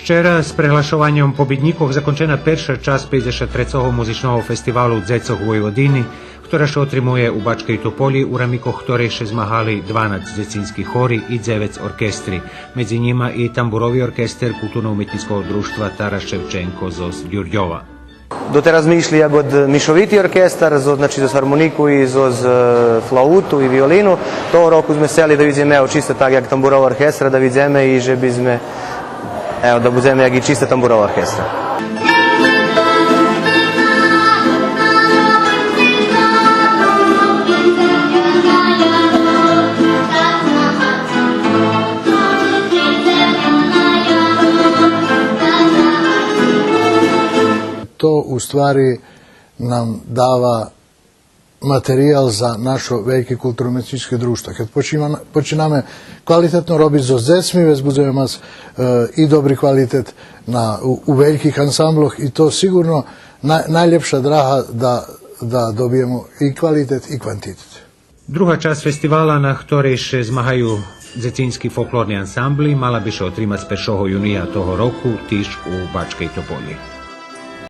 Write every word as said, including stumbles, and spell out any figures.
Вчера з преглашованьом побиднїкох закончена перша часц пейдзешат трецого музичного фестивалу дзецох Войводини, котра ше отримує у Бачкей Тополї, у рамикох котрей ше змагали дванац дзецински хори и дзевец оркестри, медзи нїма и тамбурови оркестер Културно-уметнїцкого дружтва Тарас Шевченко зоз Дюрдьова. Дотераз зме ишли як од мишовити оркестар, зоз, значи, зоз гармонику и зоз, е, флауту и виолину. Того року зме сцели да видзиме, ево, чисто так як тамбурова оркестра, да видзиме и же би зме, ево, да будземе як и чиста тамбурова оркестра. То у ствари нам дава материял за нашо вельке културно-уметнїцке дружтво. Кед почина-, починаме квалитетно робиц зоз дзецми, вец будземе мац, е, и добри квалитет на, у, у вельких ансамблох и то сиґурно най-, найлєпша драга да, да добиєме и квалитет и квантитет. Друга часц фестивала, на котрей ше змагаю дзецински фолклорни ансамбли, мала би ше отримац першого юния того року, тиж у Бачкей Тополї.